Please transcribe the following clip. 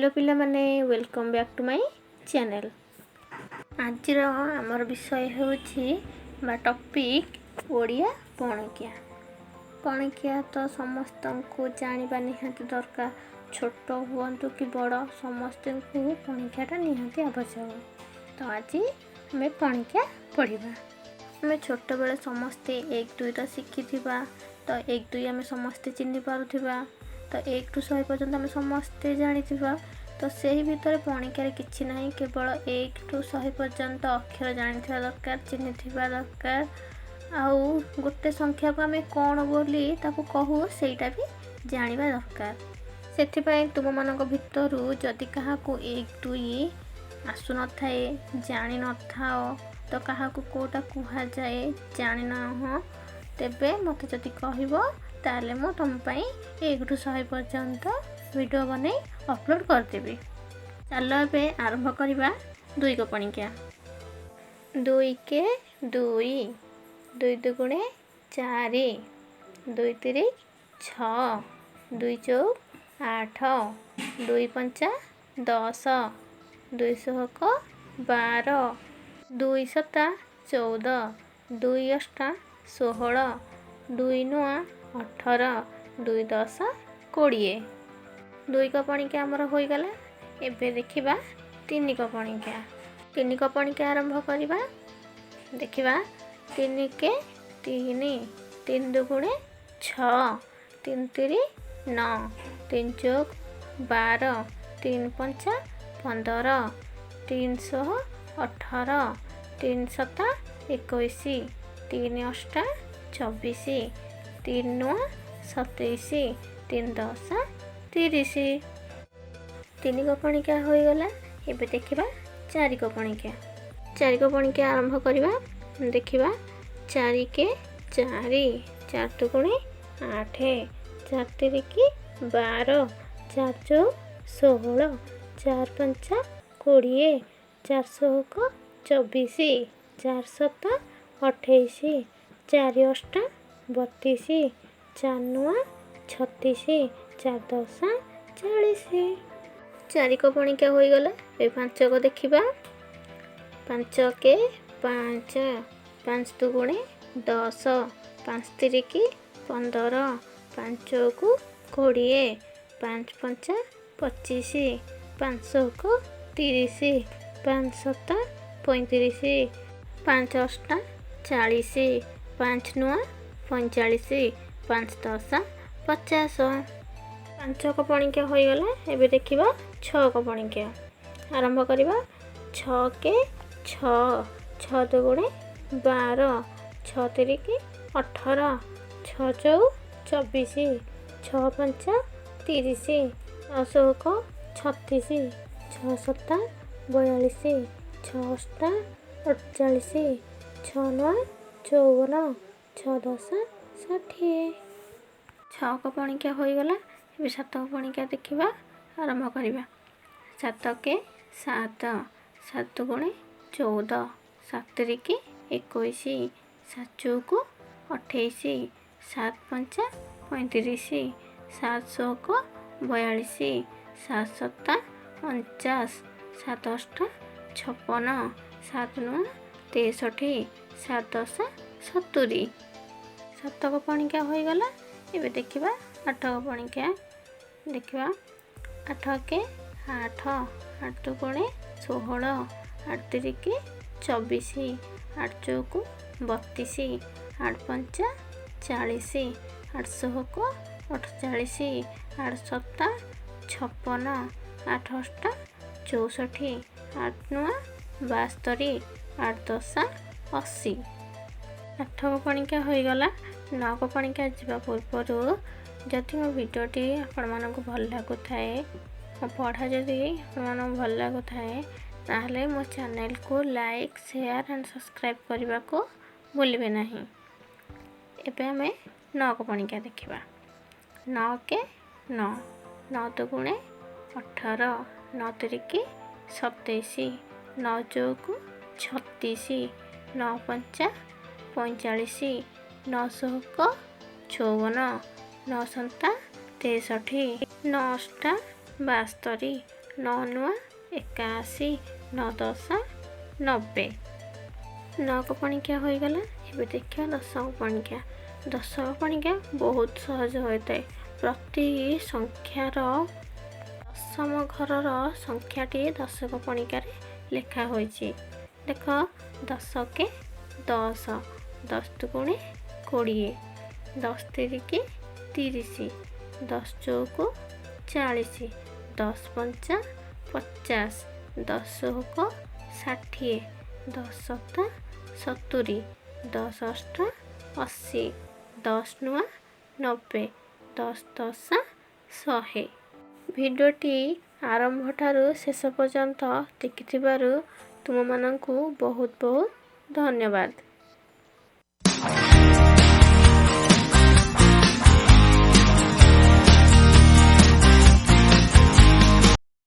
Hello ପିଲାମାନେ, welcome back to my channel. ଆଜିର ଆମର ବିଷୟ ହେଉଛି ବା ଟପିକ୍ ଓଡ଼ିଆ ପଣିକିଆ। ପଣିକିଆ ତ ସମସ୍ତଙ୍କୁ ଜାଣିବା ନିହାତି ଦରକାର। ଛୋଟ ହୁଅନ୍ତୁ କି ବଡ଼, ସମସ୍ତଙ୍କୁ ପଣିକିଆଟା ନିହାତି ଆବଶ୍ୟକ। ତ ଆଜି ଆମେ ପଣିକିଆ ପଢ଼ିବା। ଆମେ ଛୋଟବେଳେ ସମସ୍ତେ 1 2 ତ ଶିଖିଥିବା। ତ 1 2 ଆମେ ସମସ୍ତେ ଚିହ୍ନି ପାରୁଥିବା। ତ 1ରୁ 100 ପର୍ଯ୍ୟନ୍ତ ଆମେ ସମସ୍ତେ ଜାଣିଥିବା। ତ ସେହି ଭିତରେ ପଣିକିଆରେ କିଛି ନାହିଁ, କେବଳ 1ରୁ 100 ପର୍ଯ୍ୟନ୍ତ ଅକ୍ଷର ଜାଣିଥିବା ଦରକାର, ଚିହ୍ନିଥିବା ଦରକାର। ଆଉ ଗୋଟେ ସଂଖ୍ୟାକୁ ଆମେ କ'ଣ ବୋଲି ତାକୁ କହୁ, ସେଇଟା ବି ଜାଣିବା ଦରକାର। ସେଥିପାଇଁ ତୁମମାନଙ୍କ ଭିତରୁ ଯଦି କାହାକୁ 1 2 ଆସୁନଥାଏ, ଜାଣିନଥାଅ, ତ କାହାକୁ କେଉଁଟା କୁହାଯାଏ ଜାଣିନାହଁ, ତେବେ ମୋତେ ଯଦି କହିବ, ତାହେଲେ ମୁଁ ତୁମ ପାଇଁ 1ରୁ 100 ପର୍ଯ୍ୟନ୍ତ ଭିଡ଼ିଓ ବନେଇ ଅପଲୋଡ଼ କରିଦେବି। ଚାଲ ଏବେ ଆରମ୍ଭ କରିବା 2 ପଣିକିଆ। 2 କେ 2, 2 ଦୁଗୁଣେ 4, 2 ତିରି 6, 2 ଚଉ 8, 2 ପଞ୍ଚା 10, 2 ଷୋହକ 12, 2 ସତା 14, 2 ଅଷ୍ଟା 16, 2 ନୂଆ 18, 2 10 20। 2 ପଣିକିଆ ଆମର ହୋଇଗଲା। ଏବେ ଦେଖିବା 3 ପଣିକିଆ। 3 ପଣିକିଆ ଆରମ୍ଭ କରିବା। ଦେଖିବା, 3 କେ 3, 3 ଦୁଗୁଣେ 6, 3 ତିରି 9, 3 ଚଉକ 12, 3 ପଞ୍ଚା 15, 3 ଷୋହ 18, 3 ସତା 21, 3 ଅଷ୍ଟା 24, 3 ନଅ 27, 3 ଦଶ 30। 3 ପଣିକିଆ ହୋଇଗଲା। ଏବେ ଦେଖିବା 4 ପଣିକିଆ। 4 ପଣିକିଆ ଆରମ୍ଭ କରିବା। ଦେଖିବା, 4 କେ 4, 4 ଦୁଗୁଣେ 8, 4 ତିରିକି 12, 4 ଚଉ 16, 4 ପଞ୍ଚା 20, 4 ଷୋହକ 24, 4 ସତା 28, 4 ଅଷ୍ଟା 32, 4 ନଅ 36, 4 ଦଶ 40। 4 ପଣିକିଆ ହୋଇଗଲା। ଏବେ 5 ଦେଖିବା। 5 କେ 5, 5 ଦୁଗୁଣେ 10, 5 ତିରିକି 15, 5 ଚଉକୁ 20, 5 ପଞ୍ଚା 25, 5 ଷୋହକ 30, 5 ସତା 35, 5 ଅଷ୍ଟା 40, 5 ନଅ 45, 5 ଦଶ 50। 5 ପଣିକିଆ ହୋଇଗଲା। ଏବେ ଦେଖିବା 6 ପଣିକିଆ ଆରମ୍ଭ କରିବା। 6 କେ 6, 6 ଦୁଗୁଣେ 12, 6 ତିରିକି 18, 6 ଚଉ 24, 6 ପଞ୍ଚା 30, 6 ଷୋହକ 36, 6 ସତା 42, 6 ଅଷ୍ଟା 48, 6 ନଅ 54, 6 ଦଶ 60। 6 ପଣିକିଆ ହୋଇଗଲା। ଏବେ 7 ପଣିକିଆ ଦେଖିବା, ଆରମ୍ଭ କରିବା। 7 କେ 7, 7 ଦୁଗୁଣେ 14, 7 ତିରିକି 21, 7 ଚଉକୁ 28, 7 ପଞ୍ଚା 35, 7 ଷୋହକ 42, 7 ସତା 49, 7 ଅଷ୍ଟା 56, 7 ନଅ 63, 7 ଦଶ 70। 7 ପଣିକିଆ ହୋଇଗଲା। ଏବେ ଦେଖିବା 8 ପଣିକିଆ ଦେଖିବା। 8 କେ 8, 8 ଦୁଗୁଣେ 16, 8 ତିରିକି 24, 8 ଚଉକୁ 32, 8 ପଞ୍ଚା 40, 8 ଷୋହକ 48, 8 ସତା 56, 8 ଅଷ୍ଟା 64, 8 ନଅ 72, 8 ଦଶ 80। 8 ପଣିକିଆ ହୋଇଗଲା। 9 ପଣିକିଆ ଯିବା ପୂର୍ବରୁ ଯଦି ମୋ ଭିଡ଼ିଓଟି ଆପଣମାନଙ୍କୁ ଭଲ ଲାଗୁଥାଏ, ମୋ ପଢ଼ା ଯଦି ଆପଣମାନଙ୍କୁ ଭଲ ଲାଗୁଥାଏ, ତାହେଲେ ମୋ ଚ୍ୟାନେଲକୁ ଲାଇକ୍, ସେୟାର ଆଣ୍ଡ ସବସ୍କ୍ରାଇବ୍ କରିବାକୁ ଭୁଲିବେ ନାହିଁ। ଏବେ ଆମେ 9 ପଣିକିଆ ଦେଖିବା। 9 କେ 9, 9 ଦୁଗୁଣେ 18, 9 ତିରିକି 27, 9 ଚଉକୁ 36, 9 ପଞ୍ଚା 45, 9 ଷୋହକ 54, 9 ସତା 63, 9 ଅଷ୍ଟା 72, 9 9 81, 9 10 90। ନଅକ ପଣିକିଆ ହୋଇଗଲା। ଏବେ ଦେଖିବା ଦଶକ ପଣିକିଆ। ଦଶକ ପଣିକିଆ ବହୁତ ସହଜ ହୋଇଥାଏ। ପ୍ରତି ସଂଖ୍ୟାର ଦଶମ ଘରର ସଂଖ୍ୟାଟି ଦଶକ ପଣିକାରେ ଲେଖା ହୋଇଛି। ଦେଖ, ଦଶକେ 10, 10 ଦୁଗୁଣେ 20, 10 ତିରିକି 30, 10 ଚଉକୁ 40, 10 ପଞ୍ଚା 50, 10 ଚଉକ 60, 10 ସତା 70, 10 ଅଷ୍ଟା 80, 10 ନୂଆ 90, 10 ଦଶା 100। ଭିଡ଼ିଓଟି ଆରମ୍ଭଠାରୁ ଶେଷ ପର୍ଯ୍ୟନ୍ତ ଦେଖିଥିବାରୁ ତୁମମାନଙ୍କୁ ବହୁତ ବହୁତ ଧନ୍ୟବାଦ।